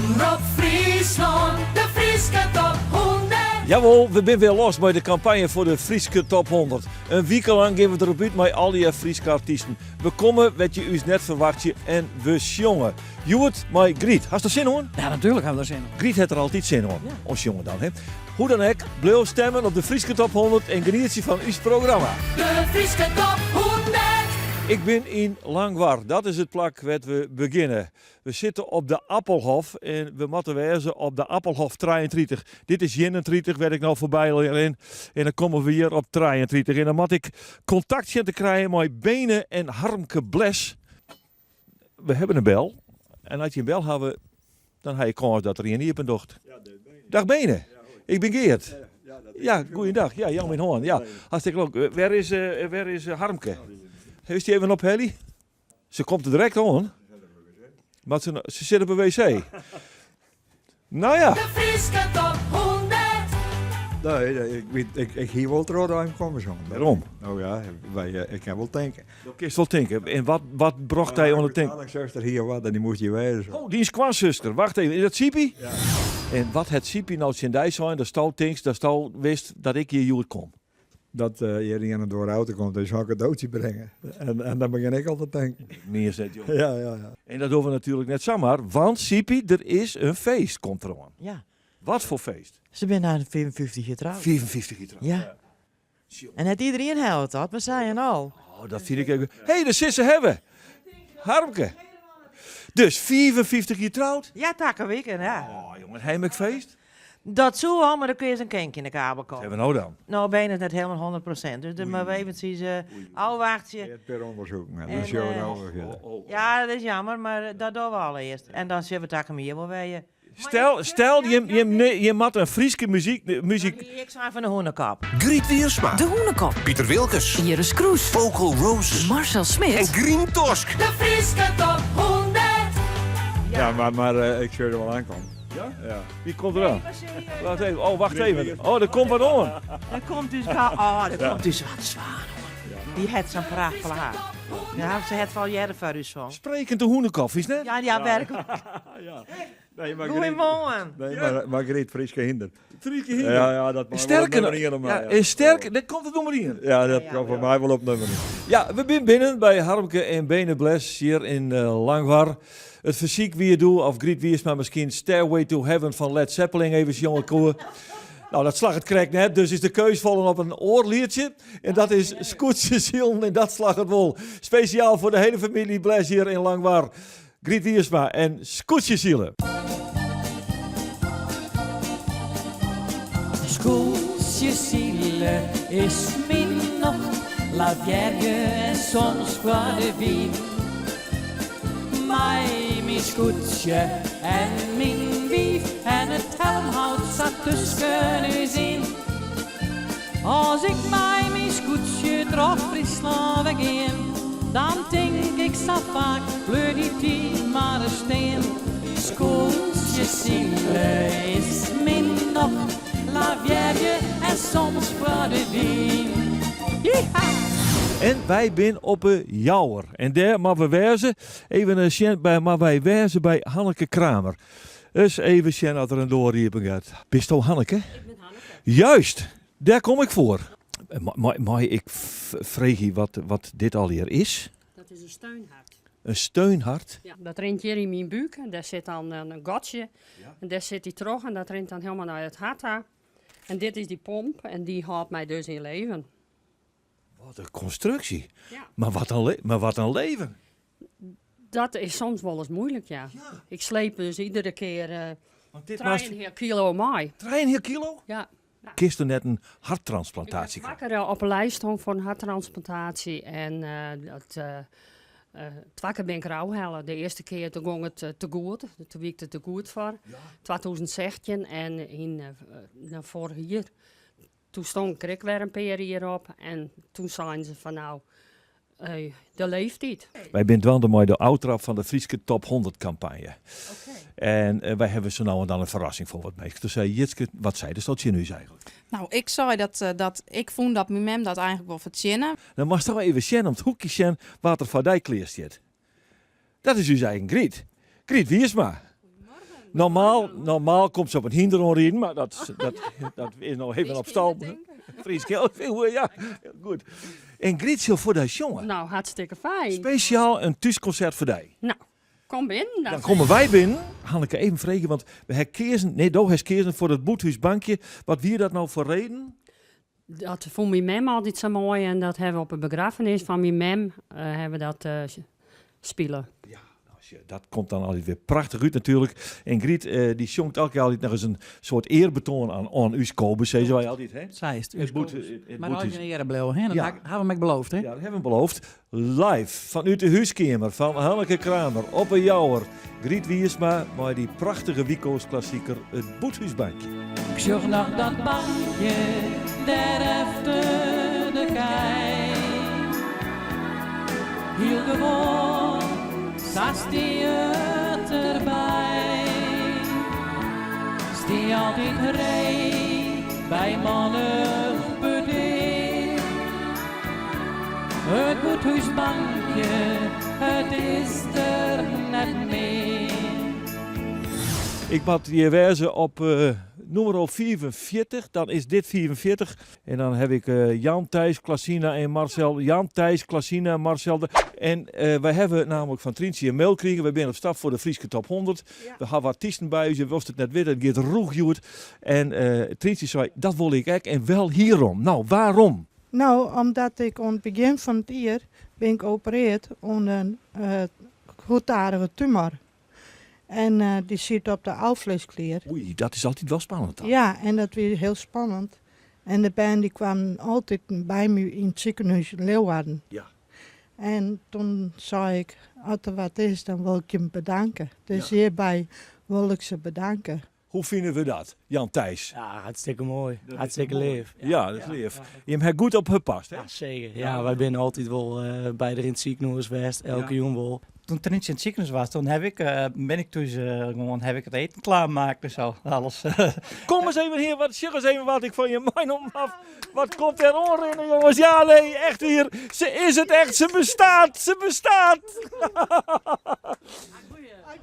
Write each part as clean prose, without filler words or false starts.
Omrop Fryslân, de Fryske Top 100. Jawol, we binne wer los mei de kampanje foar de Fryske Top 100. In wike lang gean we derop út mei allegear Fryske artysten. We komme wêr't je ús net ferwachtsje en we sjonge. Hjoed mei Gryt. Hast der sin oan? Ja, natuerlik ha we der sin oan. Gryt hat der altyd sin oan. Oan sjongen dan, hè. Hoe dan ek, bliuw stemmen op de Fryske Top 100 en genietsje fan ús programma. De Fryske Top 100. Ik bin yn Langwar, dat is it plak wêr't we begjinne. We sitte op de Appelhof en we moatte wêze op de Appelhof 33. Dit is 31 wêr't ik no foarby rin en dan komme we hjir op 33. En dan moat ik kontakt sjen te krijen mei Bene en Harmke Bles. We hebben in bel en as je in bel hawwe, dan ha je kâns dat der ien iepen docht. Dag Bene, ik bin Geart. Ja, goeiedag. Ja, jou myn hân. Ja, hartstikke leuk. Wêr is, wêr is Harmke? Hast dy even ophelje? Se komt der direkt oan. Mar se, se sit op de wc. Nou ja. De Fryske Top 100. Nee, ik, weet, ik, ik hie wol troch dat komme soe. Wêrom? Nou ja, wy, eh, ik kin wol tinke. Do kinst wol tinke. En wat, wat brocht dy oan it tinken? Mijn zuster hier wat en die moest hier wezen. Oh, dyn skoansuster. Wacht even, is dat Siepie? Ja. En wat hat Siepie nou tsjin dy sein datsto tinkst, datsto wist dat ik hjir hjoed kom? Dat uh, hjir ien door de auto komt en zo'n cadeautje brengen. En, en dan begin ik al te denken. Mear net, joh. Ja, ja, ja. En dat dogge we natuerlik net samar, want Siepie, der is in feest, komt deroan. Ja. Wat foar feest? Se binne no 55 jier troud. 55 jier troud. Ja. En net iderien hellet dat, mar sy en al. Oh, dat fyn ik even. Hé, hey, dêr sit se hawwe. Harmke. Dus 55 jier troud? Ja, takom wike, ja. Oh, jongen, heimelijk feest? Dat soe al, mar der is in kinkje yn de kabel Wat hawwe we no dan? No, Bene is net hielendal 100%, dus der moatte we eventsjes uh, ôfwachtsje. Earst per ûndersoeken en En, dan sjogge we eh, no wer fierder. Ja, dat is jammer, mar dat dogge we allerearst. En dan sille we takom jier wol wer. Stel, stel jim, jim, jim moatte in Fryske muzyk, muzyk. Ik sein fan de hûnekop. Gryt Wiersma. De Hûnekop. Piter Wilkens. Iris Kroes. Vocal Roses. Marcel Smit. En Grien Tosk. De Fryske Top 100. Ja, mar, mar eh, ik sjoch der wol oankommen. Ja? Ja. Wie komt der oan? Wacht even. Oh, wacht even. Oh, der komt wat oan. Der komt dus oh, der komt dus wat swaan oan. Dy hat sa'n prachtplaat. Ja, se hat al earder foar ús song. Sprekend de hûnekop, is net? Ja, ja, werklik. Ja. Nee, maar Goeiemoarn. Nee, mar, mar Gryt, Fryske hynder. Fryske hynder. Ja, ja, dat mei Sterker wol op nûmer ien om my. Ja, is sterk, dêr komt it nûmer ien. Ja, dat komt foar my wol op nûmer ien. Ja, we binne binnen by Harmke en Bene Bles hjir yn Langwar. It fersyk wie doe of Gryt Wiersma miskien Stairway to Heaven fan Led Zeppelin even sjonge koe. Nou, dat slagget krekt net, dus is de keus fallen op in oar lietsje. En dat is Skûtsjesilen en dat slagget wol. Spesjaal foar de hiele famylje Bles hjir yn Langwar. Gryt Wiersma en Skûtsjesilen. Skûtsjesile is myn nocht, lavearje en soms foar de wyn. Mei myn skûtsje en myn wiif en it helmhout sa tusken ús yn. As ik mei myn skûtsje troch Fryslân wer gean, dan tink ik sa faak, bleau dy tiid mar ris stean. Skûtsjesile is myn nocht, lavearje en soms foar de wyn. Jiha! En wy bin op 'e Jouwer. En dêr moatte we wêze. Even sjen, by, moatte wy wêze by Hanneke Kramer. Dus even sjen oft der in doar iepen giet. Bisto Hanneke? Ik bin Hanneke. Juist, dêr kom ik foar. Mei ik freegje wat, wat dit allegear is? Dat is in steunhart. In steunhart? Ja, dat rint hjir yn myn búk en dêr sit dan in gatsje. En dêr sit hy troch en dat rint dan helemaal nei it hart ta. En dit is dy pomp en dy hâldt my dus yn leven. Wat in konstruksje. Ja. Mar wat in, mar wat in leven. Dat is soms wolris muoilik, ja. Ik sleep dus iedere kear Want dit moatst 3,5 kilo mei. 3,5 kilo? Ja. Kinst der net in harttransplantaasje Ik ha krije? twa kear op 'e lijst stien foar in harttransplantaasje en dat, twa kear bin ik derôf helle. De earste kear toen gong it te goed, toen wie ik der te goed foar. 2016 en yn no, foarich jier, toen stond ik der ek wer in pear jier op en toen seinen se fan no, de leeftiid. Wy binne dwaande mei de ôftraap fan de Fryske Top 100 kampanje. En wy hawwe sa no en dan in ferrassing foar wat minsken. Toen sei Jitske, wat seidest al tsjin ús eigentlik? No, ik sei dat, dat ik fûn dat myn mem dat eigentlik wol fertsjinne. Dan moatst toch even sjen om it hoekje sjen wa't der foar dy klear stiet. Dat is ús eigen Gryt. Gryt Wiersma. Normaal, normaal komt se op in hynder oanriden, mar dat, dat, dat is no even op stal. Frysk ja, goed. En Griet sil foar dy sjonge. Nou, hartstikke fijn. Spesjaal in thúskonsert foar dy. Nou, kom binnen dan. Dan komme wy binnen. Hanneke, even freegje, want we ha keazen, nee, do hast keazen foar it Bûthúsbankje. Wat wie dat no foar reden? Dat fûn myn mem altyd sa moai en dat hawwe we op 'e begraffenis fan myn mem hawwe we dat spile. Ja, nou, dat komt dan altyd wer prachtich út natuerlik. En Griet, dy sjongt elke kear altyd noch ris in soart earbetoan oan, oan ús Kobus, sizze wy altyd, hè? Sa is it, It boet, it Mar boet altyd in eare bliuwe, hè? Dat hawwe we ek beloofd, hè? Ja, dat hawwe we beloofd. Live fanút de húskeamer fan Hanneke Kramer op 'e Jouwer, Griet Wiersma mei dy prachtige Wiko's-klassiker It Bûthúsbankje. Ik sjoch noch dat bankje dêr efter de kij. Hiel gewoan, sa stie it derby. Stie altyd ree by mannich petear. It bûthúsbankje, it is der net mear. Ik moat hjir wêze op nûmer 45, dan is dit 45. En dan haw ik Jan, Thijs, Klasina en Marcel. Jan, Thijs, Klasina, Marcel. En wy hawwe namelijk fan Tryntsje in mail krigen. Wy binne op stap foar de Fryske Top 100. We hawwe artysten by ús en wolst it net witte, it giet rûch hjoed. En Tryntsje sei, dat wol ik ek en wel hierom. Nou, waarom? No, omdat ik oan it begjin fan it jier bin ik opereard oan in goedaardige tumor. En dy siet op de alvleesklier. Oei, dat is altyd wel spannend dan. Ja, en dat wie hiel spannend. En de bern dy kwamen altyd by my yn it sikehûs yn Leeuwarden. Ja. En toen sei ik, as der wat is, dan wol ik jim bedanke. Dus hjirby wol ik se bedanke. Hoe fine we dat, Jan Thijs? Ja, hartstikke moai. Hartstikke leaf. Ja, dat is leaf. Jim ha goed op har past, hè? Ja, seker. Ja, wy binne altyd wol by der yn it sikehûs west, elke jûn wol. Toen Tryntsje yn it sikehûs was, toen heb ik, bin ik thús gewoan, heb ik it eten klaarmaakt en zo, alles. Kom eens even hier, wat, sjoch eens even wat ik fan je meinommen haw. Wat komt der oanrinnen, jongens? Ja, nee, echt wier. Se is it echt, se bestaat, se bestaat.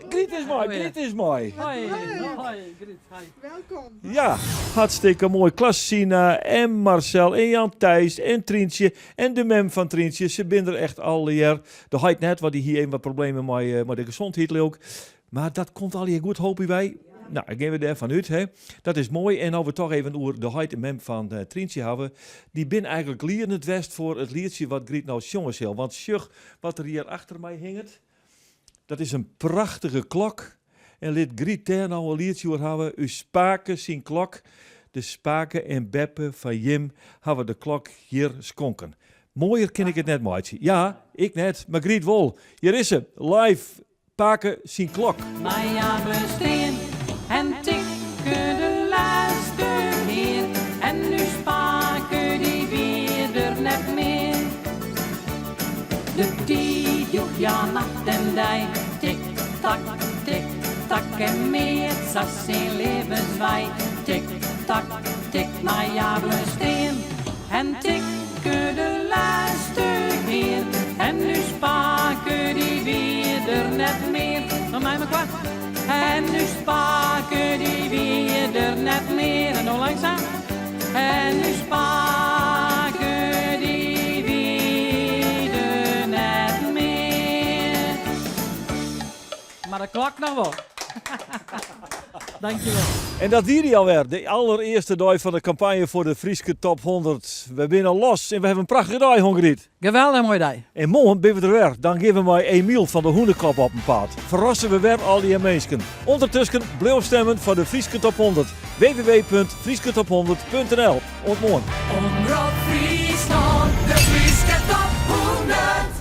Griet is moai, Griet is moai. Hoi, hoi Griet, hoi. Welkom. Ja, hartstikke moai. Klasina en Marcel en Jan Thijs en Tryntsje en de mem fan Tryntsje. Se binne der echt allegear. De heit net, want dy hie even wat problemen mei, mei de gezondheid, leau ik. Mar dat komt allegear goed, hoopje wy. Nou, dan gean we dêrfan út. Hè. Dat is moai. En as we toch even oer de heit en mem fan uh, Tryntsje hawwe. Dy binne eigentlik liedend west foar it lietsje wat Griet no sjonge sil. Want sjoch wat der hjir achter my hinget. Dat is in prachtige klok. En lit Griet dêr no in lietsje oer hawwe. Us pake syn klok. De pake en beppe fan jim hawwe de klok hjir skonken. Moaier kin ik it net meitsje. Ja, ik net, mar Griet wol. Hjir is se, live, pake syn klok. Mar ja, bestean en tikke de lêste kear en ús pake dy wie der net mear. De tiid joech ja nacht en dei, tik tak, tik tak en meat sa syn libbenswei. Tik tak, tik, mar ja bleau stean en tikke de lêste kear en ús pake dy wie der net mear. Noch mei mekoar. En ús pake dy wie der net mear. En no langsaam. En ús pake dy wie der net mear. Mar de klok noch wol. Dankjewol. En dat wie dy alwer, de allerearste dei fan de kampanje foar de Fryske Top 100. We binne los en we hawwe in prachtige dei hân, Griet. Geweldich moaie dei. En moarn binne we der wer. Dan gean we mei Emiel fan de Hûnekop op 'en paad. Ferrasse we wer al dy minsken. Undertusken bliuw stimmen foar de Fryske Top 100. www.fryskeTop100.nl Oant moarn. Omrop Fryslân, de Fryske Top 100.